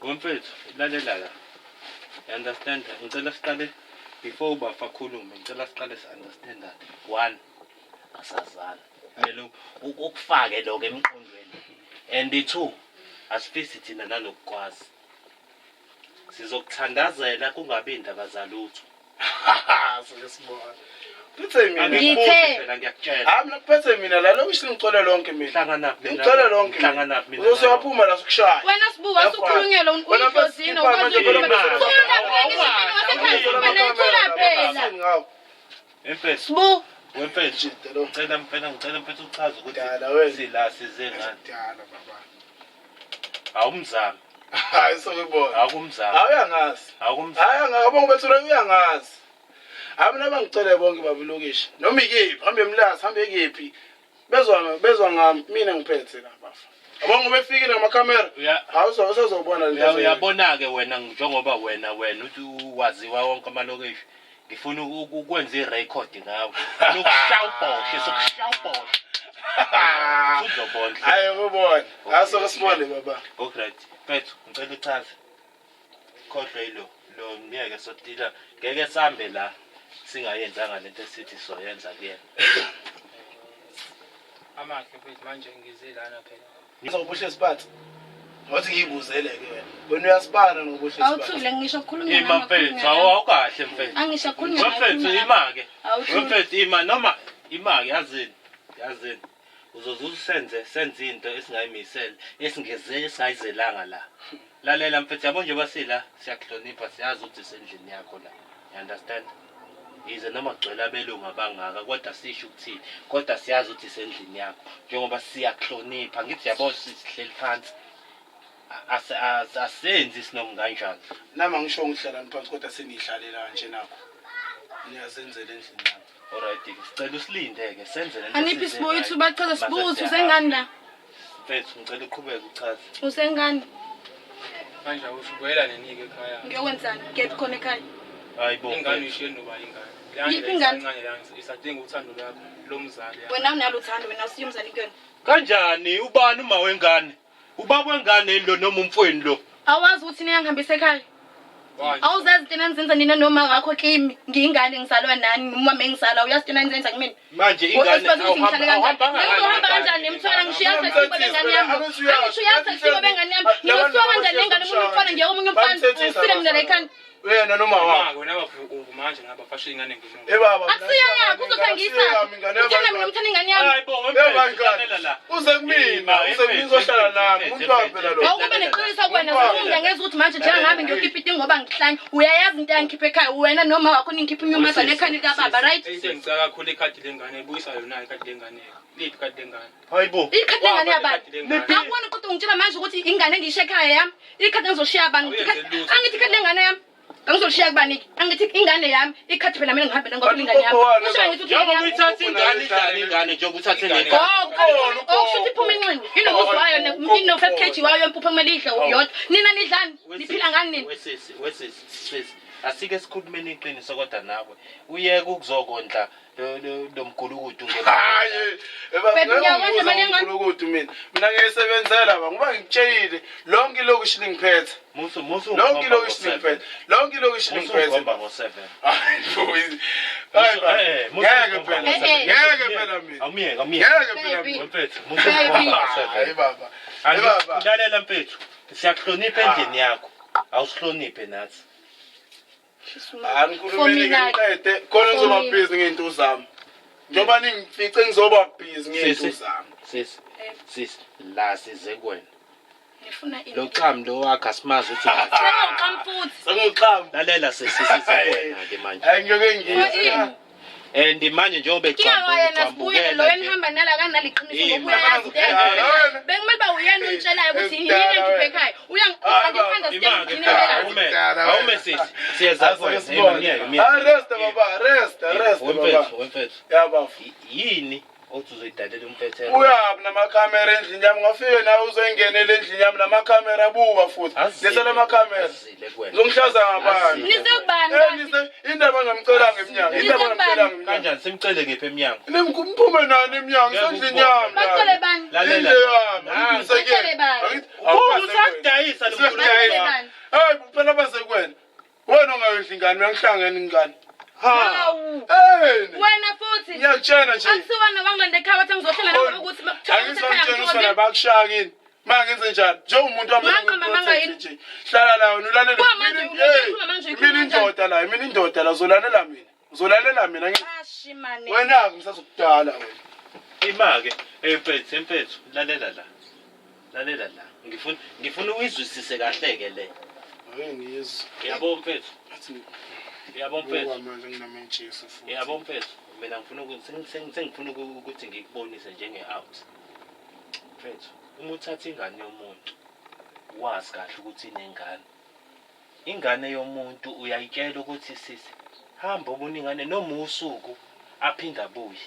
Wemfethu, lalela la. You understand? Ngicela siqale before ubafa akhulume, ngicela siqale si understand that. One, asazana. Kumele ukufake lokho emqondweni. And two, asifisi thina nanokukwazi. Sizokuthandazela kungabi indaba zalutho. Soke sibona. Phethe mina. Angikubuzi Ngithe- phela ngiyakutshela. Hayi mina kuphethe mina la lokishi ngicole lonke mina. Ngihlanganaphi mina? Ngicole lonke. Ngihlanganaphi mina? Uzosuyaphuma la sokushaya. Wena Sibu wasukhulunyelwa Wena uyidlozini mfethu, ukwazi manje ukukhuluma. phela- Thula phela ngisho mina wasekhaya sikhuluma naye thula phela. Emfethu, Sibu wemfethu. Jide lo. Ngicela mfana, ngicela mfethu uchaze ukuthi Dala wena. sila size ngani. Dala baba. Awumzami, Hayi sokubona. awukumzami, Hayi uyangazi. awukumzami. Hayi angazi bonke bethula uyangazi. Hayi mina bangicele bonke baba ilokishi. Noma ikephi, hambe emlazi, hambe kephi. Bezwa ngami mina ngiphethe la bafa. Yabo ngoba efikile ngamakhamera. Hawu usazobona lento. Uyabona-ke wena njengoba wena uthi waziwa wonke amalokishi. Ngifuna ukwenza irekhodi ngawe. Lokushawubhoshe, sokushawubhoshe. Uzobona. Hayi ukubona. Asoke sibone baba. Okay, mfethu, ngicela uchaze. Khohlwa yilo lo ngeke sotila ngeke sambe la singayenzanga lento esithi soyenza kuyena. Amahle mfethu manje ngize lana phela. Ngizobuhle siphathe. Ngothi ngiyibuzele ke wena. Wena uyasipana ngobuhle siphathe. awuthule ngisho kukhulunywa Ima mfethu, awukahle mfethu. Angisho kukhulunywa nawe, Mfethu khuluma ima-ke. Awuthule. Mfethu ima noma ima-ke yazini. Yazini. Uzoze usenze senze into esingayimisele, esingeze esingayizelanga la. Lalela mfethu yabo njengoba sila siyakuhlonipha siyazi ukuthi sendlini yakho la. You understand? Yize noma kugcwele abelungu abangaka kodwa sisho ukuthini kodwa siyazi ukuthi sendlini yakho njengoba siyakuhlonipha ngithi yabo sihleli phansi asenzi sinoma kanjani. Nami angisho ngihlalani phansi kodwa seniyihlalela kanje nakho. Niyazenzela endlini yakho. Alright, sicela usilinde-ke senze lento Aniphi esize Sibu ngayo. ithuba chaza Sibu Mase uthi siyahamba. usengani la? Mfethu ngicela uqhubeke uchaze. Usengani? Manje awusubuyela nini-ke ekhaya? Ngiyokwenzani? Kephi khona ekhaya? Hayi bo. Ingane mfethu. uyishiye noba ingane. Yiphi ingane? Incane la isadinga uthando lwakho lomzali. Wena unalo uthando wena usiye umzali kuyona. Kanjani ubani uma wengane? Ubaba wengane lo noma umfweni lo? Awazi ukuthi niyangihambisa ekhaya. Why? Awuzazi into enizenza nina noma wakho kimi. Ngiyingane ngizalwa nani noma mengizalwa uyazi into enizenza kumina. Manje ingane Expect ukuthi ngihlale kanjani? awuhambanga Ngizohamba kanjani nemthwala ngishiya sesibo bengane yami. Angisho uyazi sesibo bengane yami. Ngiyoswa kanjani nengane omunye umfana ngiye omunye umfana. Usile mina la ekhanda. Wena noma wakho. Uma-ke wena manje ngabafashe ingane ngemuva. Eh baba. Akusiyo yakho uzothi angiyithathe. Uthanda mina umthanda ingane yami. Hayi bo wemfethu lalela la. Uze kumina, uze kumina uzohlala nami. Umuntu wami phela lo. Awukube neqiniso kuwena sifunda ngeza ukuthi manje njengami ngiyokhipha into ngoba ngihlanya. Uyayazi into yangikhipha ekhaya wena noma wakho ningikhipha inyumazane ekhaya likababa right? Into engicaka kakhulu ikhadi lengane ibuyisa yona ikhadi lengane. Liphi ikhadi lengane? Hayi bo. Ikhadi lengane yabani? Ikhadi lengane. Akubona ukuthi ungitshela manje ukuthi ingane engiyishiya ekhaya yami. Ikhadi engizoshiya bani? Awuyenze lutho. Angithi ikhadi lengane yami. Angizolishiya kubani? Angithi ingane yami ikhadi phela mina ngihambe ngoba ingane yami. Kusho ngithi ukuthi Njengoba ingane yami. uyithatha ingane idlale ingane njengoba uthathe nengane. Oh, okusho ukuthi iphuma inxiwa. Inomuzi wayo ino 5 kg wayo empuphu ekumele idle yodwa. Nina nidlani? Niphila ngani nina? Wesisi, wesisi, sisi. Asike sikhulumeni iqiniso kodwa nawe. Uyeke ukuzokondla lo mgulukudu nge. Hayi, Baby, ngiyakondla imali yengane. mgulukudu mina. Mina ngiyayisebenzela ba ngoba ngikutshelile lonke ilokishi lingiphethe. Musu musu Lonke ilokishi lingiphethe. Lonke ilokishi Musu lingiphethe. ngomba ngo7. Hayi, Hayi, baba. Eh, musu Ngeke ngomba phela. ngo-seven. Eh, eh. Ngeke phela mina. Awumyeke, awumyeke. Ngeke phela Baby. mina. Mfethu, musu Baby. ngomba Hayi ngo-7. baba. Hayi baba. Lalela mfethu, siyakuhlonipha endlini yakho. Awusihloniphe nathi. Angikhulumeni ngiqede khona ngizoba busy ngey'nto zami. Njengoba ningifice ngizoba busy ngey'nto Sisi. zami. Sisi, sisi, la size kuwena. Ngifuna ini? Lo xamu lo wakho asimazi ukuthi Sengiwuqhamu futhi. Sengiwuxhamu. Lalela sisi size kuwena ke manje. Hayi ngiyoke ngizwe. Ini? And manje njengoba Inkinga wayena sibuye lo enihamba nala kanaliqiniso ngoba uyayazi into Ima. Bekumele uba uyena untshelayo ukuthi yini engikhiphe ekhaya. Uyangi-understand yini Awume, awume sisi. Siyeza kuwena. Ima, myeke, myeke. Arrest baba, arrest, arrest baba. Wemfethu, wemfethu. Ya baba. Yini Othi uzoyidalela umfethe. Uyaphi namakhamera endlini yami? Ungafike nawe uzoyingenela endlini yami namakhamera buka futhi. Azile. Letha lamakhamera. Azile kuwena. Uzongihlaza ngabantu. Azile. Nize kubani Eh kanti? nise indaba ngamcelanga emnyango. Nize Indaba kubani? ngamcelanga emnyango. Kanjani simcele ngiphi emnyango? Nimphume nani emnyango Ngeke isendlini ukubone. yami. Bacele bani? Lalela. Indlu yami. Nansi. Bacele bani? Buka usakudayisa lo mkhulu. Bacele bani? Hey phela basekwena. Wena ongayondli ingane uyangihlangena ingane. Ha. Hawu. Hey. Wena futhi. Ngiyakutshela nje. Akusiwena wangilanda ekhaya wathi ngizohlala nawe ukuthi Angizomtshela usana bakushaya kini. Ma ngenze njani? Njengomuntu wami Manqama manga yini? nje. Hlala la wena ulalele. Kwa manje Mina- ukhuluma manje Hey, ukhuluma Mina indoda la, mina indoda la uzolalela mina. Uzolalela mina ngi. Ashimane. Wena ke ngisazokudala wena. Ima-ke, hey mfethu, mfethu, lalela la. Lalela la. Ngifuna uyizwisise kahle-ke le. Hayi ngiyizwa. Yabo mfethu, Athi yabo buka mfethu. manje nginamentshisi futhi. Yabo mfethu, mina ngifuna sengifuna ukuthi ngikubonise njenge-out. Mfethu, uma uthatha ingane yomuntu, wazi kahle ukuthi inengane. Ingane yomuntu uyayitshela ukuthi sisi, hamba ubona ingane noma usuku aphinde abuye.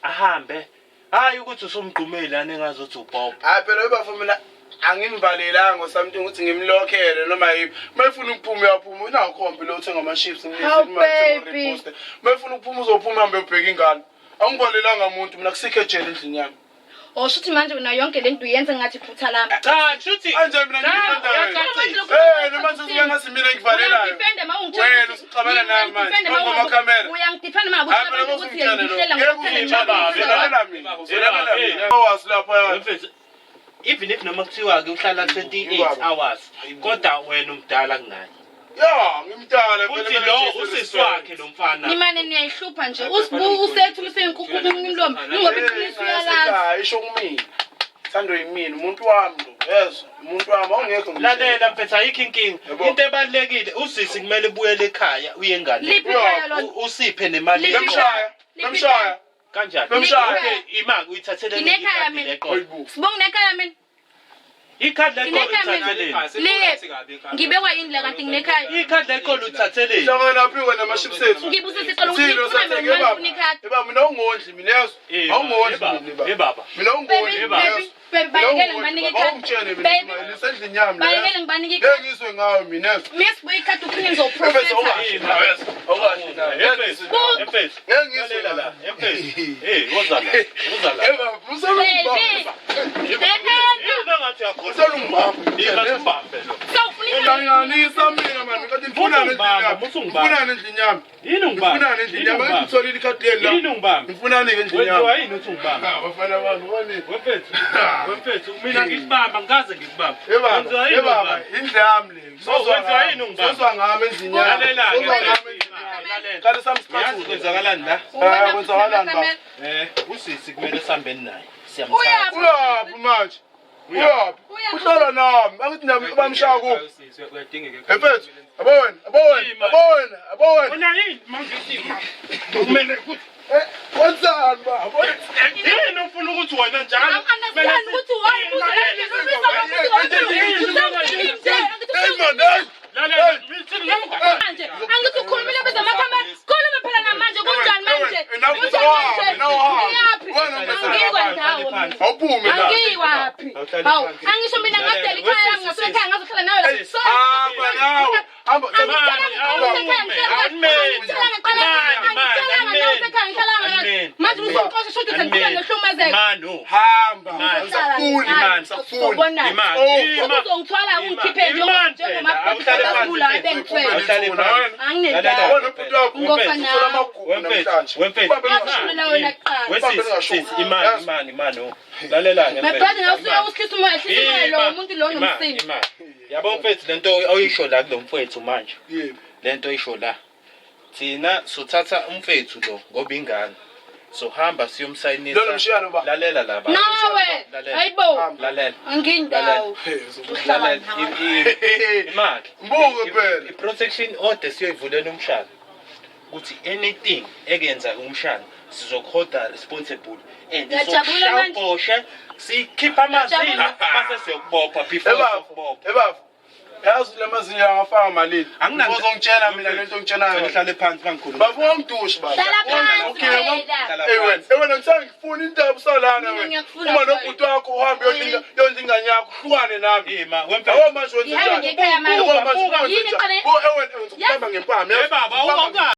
Ahambe. Hayi ukuthi usumgqumeli lana engazothi ubhobho. Hayi phela ubafo mina angimvalelanga something ukuthi ngimlokhele noma yini. Mayifuna ukuphuma uyaphuma unakhombi lo uthenga ama chips How baby. Mayifuna ukuphuma uzophuma hambe ubheka ingane. Angivalelanga umuntu mina kusikho ejele endlini yami. Oh shuthi manje wena yonke lento uyenza ngathi iphutha lami. Cha, shuthi Anje mina ngidefenda wena. uyacacisa. Eh noma sisuke ngathi mina ngivalelayo. Uyangidefenda ma ungitshela Wena ukuthi- usuxabana nami manje. Uyangidefenda ma Phambi kwamakhamera. Uyangidefenda ma Hayi ngakutshela phela abantu ukuthi bosungitshele lo. ngihlela Ngeke ngokuthanda ungitshele baba, Uzolalela mina. Uzolalela Eh. mina. Hours lapha ya. Mfethu, even if noma kuthiwa ke uhlala 28 Ubaba. hours, kodwa wena umdala kunaye. Ya, ngimdala phela Futhi mina lo Jesu usisi respect. wakhe lo mfana. Nimane niyayihlupha nje. Usibu usethu useyinkukhu umlomo. Ngoba iqiniso uyalazi. Hayi isho kumina. Thandwe yimina umuntu wami lo. Yezwa, umuntu wami awungekho ngimtshele. Lalela mfethu ayikho inkinga. Yabo. Into ebalulekile usisi kumele ubuyele ekhaya uye enganeni. Liphi ikhaya lona? Usiphe nemali. Liphi yeqolo. Bemshaya, Liphi bemshaya. Kanjani? Bemshaya. Okay, imali uyithathele Nginekhaya ikhadi mina. leqolo. Hayibo. Sibonga nekhaya mina. Ikhadi leqolo Nginekhaya mina. uyithatheleni. Le ngibekwa yini la kanti nginekhaya? Ikhadi leqolo uyithatheleni. Hlangana phi wena ama-chips ethu? Ngibusise isicelo ukuthi Thina ngifuna sathenge mina manje baba. ufuna ikhadi. Eh baba mina awungondli mina yezwa. Eh, Awungondli eh, baba. mina baba. Eh, baba. Mina awungondli Baby, mina baby, yezwa. baby, bayekele ngibanike ikhadi. Awungitshele mina Baby, mina lisendlini yami la. bayekele ngibanike Ngeke ikhadi. ngizwe ngawe mina yezwa. Mesibuye ikhadi uphinde Mfethu ngizoprofetha. awukahle nawe yezwa. Awukahle nawe. Ngeke ngizwe ngawe. Mfethu. Ngeke ngizwe Lalela la. ngawe. Mfethu. Eh, woza la. Woza la. Eh baba, uselungibamba. Baby. Yini engathi uyakhona? Uselungibamba. Ingathi ubambe lo. Sawufuna ikhadi. Hlanganisa mina mani kanti ngifunani endlini yami? Usungibamba, Ngifunani endlini yami? Yini ungibambe? Ngifunani endlini yami? Angithi ngitholile ikhadi leli la. Yini ungibambe? Ngifunani ke endlini Wenziwa yami? yini uthi ungibambe? Ah, bafana bami, bani? Wemfethu, wemfethu, mina ngikubamba ngikaze ngikubambe. Eh baba, Wenziwa yini eh baba, ungibambe? indlu yami le. Ngizozwa wenziwa ngami. yini ungibambe? Ngizozwa ngami endlini yami. Lalela-ke, Ngizozwa ngami mfethu. endlini yami. Lalela. Qale sami Uyazi siphathule. kwenzakalani la? Eh, kwenzakalani baba? Eh, usisi kumele sihambeni naye. Siyamthatha. Uyaphi? Uyaphi manje? Uyaphi? Uyaphi? Uhlala nami. Angithi nami bamshaya kuphi? Uyadingeka. Eh mfethu, yabo wena, yabo wena, yabo wena, yabo wena. Wena yini manje kumele ukuthi Eh, wenzani baba? yini ufuna ukuthi wena njalo? Angiunderstand ukuthi why Hey man, hey. Lalela, mina manje angithi ukhulumile bezamakhamera khuluma phela namanje kunjani manje kunjani manje ngiyaphi angikwa ndawo mina Awuphume la. angiyiwaphi hawu angisho mina ngadela ikhaya lami ngasuka ekhaya ngazohlala nawe la Hamba nawe. Hamba. manje usuxosha shuthi sengiqhubeka nohlumezeka Manu. Hamba. Man. Angisafuni man, angisafuni. Imani. Oh. Uzongithwala ungikhiphe njengomakoti ebengithwele Awuhlale phansi. anginendawo Wena ubhuti wakho Ngofa nawe. uthola amagugu Wemfethu, namhlanje. wemfethu. Ubambe ngasho. Ngashula wena kuqala. Wesisi, sisi, imani, imani, imani. oh. Lalela-ke My mfethu. brother nawe usuke usihlisa umoya hlisa umoya lo umuntu lo Imani, nomsindo. imani. Yabo mfethu lento oyisho la kulo mfethu manje. Yebo. Lento oyisho la. Thina sothatha umfethu lo ngoba ingane. Sohamba siyomsayinisa. Lona mshiyano ba. Lalela la ba. Nawe Lalela. hayibo Lalela. angindawo. Lalela. Imali. Mbuke phela. I-protection order siyoyivulela umshana. Ukuthi anything ekenza umshana sizokuholda responsible and Ngiyajabula manje. sokushaya sikhipha amazinyo Ngiyajabula. base siyokubopha before Ebafo, siyokubopha. ebafo. Yazi la mazinyo angafaka malini. Anginandaba. Uzongitshela mina lento ongitshelayo. Ngihlale phansi bangikhuluma. Baba ungangidusha baba. Hlala phansi Okay, phela. Hey wena, hey wena ngisangifuna indaba usalana Mina wena. ngiyakufuna Uma wena. nobhuti wakho uhambe yodla yondla ingane yakho uhlukane nami. Ima, wemfethu. Yabo manje wenza Ngihambe njani? ngekhaya manje. Yabo manje Buka, wenza Yini njani? qale- Bo, eh wena, ngizokubamba ngempama. Hey baba, Ngizokubamba uba